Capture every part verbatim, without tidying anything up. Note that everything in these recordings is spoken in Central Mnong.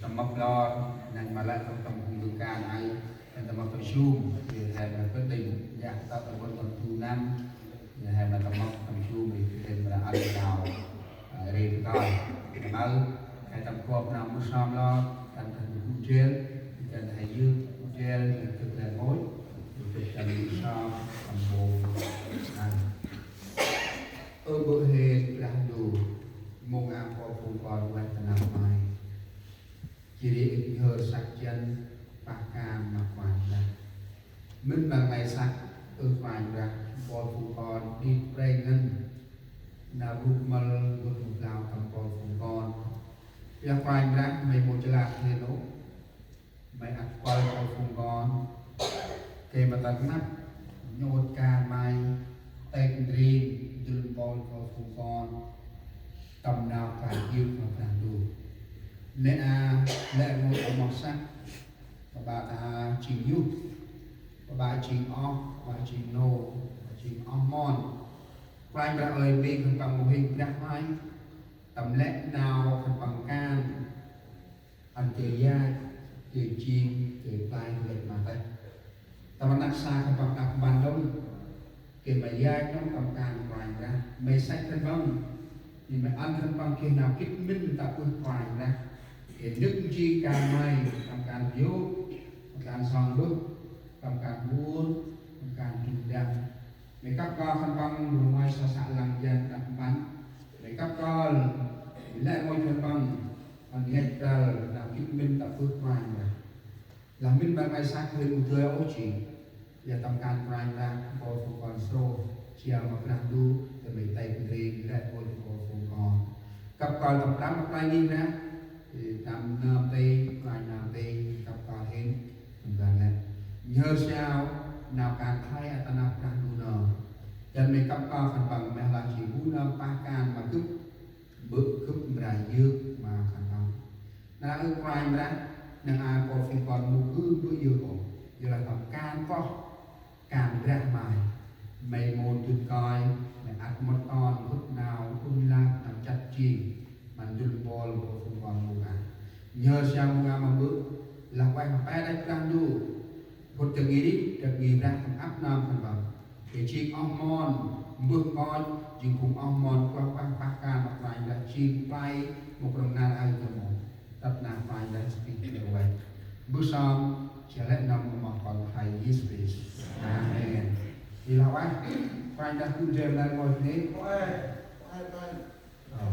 Tâm mâp lor, nâng ma lĕ tâm tâm hung dư kan ai, nâng tâm mâp tâm sum, thì hè ma quyết định, dạ, tạo tâm mâp tâm tu năm, thì hè ma tâm mâp tâm sum, thì quyết định ma lĕ ăn đào, à, rê cái coi. Tâm ơi, hè tâm kuôp năm mâp sum lor, tâm tâm hung jel, thì tâm hè yư, jel, thì tâm lĕ môi, thì tâm tâm mâp sum, tâm bông, ăn. Ơ bơ hên Brah Ndu, mông a kâo phung kon ueh ta năp May. Jêh ri ŭch nhhơr săk jăn pah kan ma Kôranh Brah. Mĭn ma May săk, ơ Kôranh Brah, kâo phung kon đĭ prêng ngăn nau gŭ mâl gŭ mâp blao tâm kâo phung kon. Ƀiălah Kôranh Brah, May mâu jêh lah hên ôh. May ăt kuăl kâo phung kon. Gay ma ta năp, nhôt kan May, têk ndring, dŭl mpôl kâo phung kon. Tâm nau klaih yơk ma Brah Ndu. Nê a, lĕ rngôch amoh săk, ƀă ta jêng yuh, ƀă jêng oh, ƀă jêng nô, ƀă jêng oh mon. Kôranh Brah ơi, May khân păng mâu hên Brah May. Tâm lĕ nau khân păng kan. Ăn gay yach, gay jêng, gay play, gay ma têh. Tâm rnăk sa khân păng đăp mpăn đŏng. Gay ma yach đŏng tâm kan Kôranh Brah. May săk khân păng. May ăn khân păng gay nau gĭt mĭn ta bơh Kôranh Brah. Gay nơk jêng kan May, tâm kan yôk, tâm kan sŏng bơh, tâm kan buôn, tâm kan jŭm dăng. May kăp kơl khân păng rngôch sa săk lăng jăn đăp mpăn. May kăp kơl, may lĕ rngôch khân păng, ăn ngăch kơl, nau gĭt mĭn ta bơh Kôranh Brah. Lah mĭn ma May săk hên u dơi ôh jêng. Lah tâm kan Kôranh Brah, kâo phung kon srôh, jao ma Brah Ndu, tâm May têk ndring, lĕ rngôch kâo phung kon. Kăp kơl tâm đăp ma Kôranh Brah, ê, tâm nơm tê, Kôranh nơm tê, kăp kơl hên. Tâm ban lĕ. Nhhơr siau, nau kan khlay a ta năp Brah Ndu nơm. Jăn may kăp kơl khân păng meh lah jêng bu nơm pah kan ma gâp, bơ̆ gâp mra yơk ma khân păng. Nau ơ Kôranh Brah, nau a kâo phung kon mâu gŭ bơ̆ yơk ôh. Yorlah tâm kan kâo, kan Brah May. May mâu dŭt kơi, may ăt mât ton, gŭ nau, ŭnh lap, nau chăt jêng. Ma dŭl mpôl kâo phung kon mâu a. Nhhơr siau mâu a ma bơ̆, lah ueh ma pe đăch Brah Ndu. Gŭ dâng i ri, dâng i Brah tâm ăp nơm khân păng. Gay jêng oh mon, mbơh nkoch, jêng phung oh mon, kuah kuah pah kan ma Kôranh Brah jêng play, mâu krŏng nar aơ jêh mâu. Tât nau Kôranh Brah spih lĕ ueh. Mbơh sơm, jêh lĕ nơm ma kon Kôranh Yêsu Krist. Amen. Ê lah ueh, Kôranh Brah gŭ ndrel nau ngơi nê. Ueh, ueh, ueh. Ơ.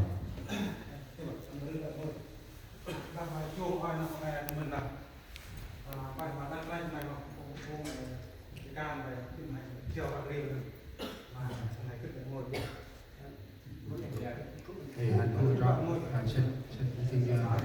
Ê, anh thu cho, anh xin, xin, xin, ờ,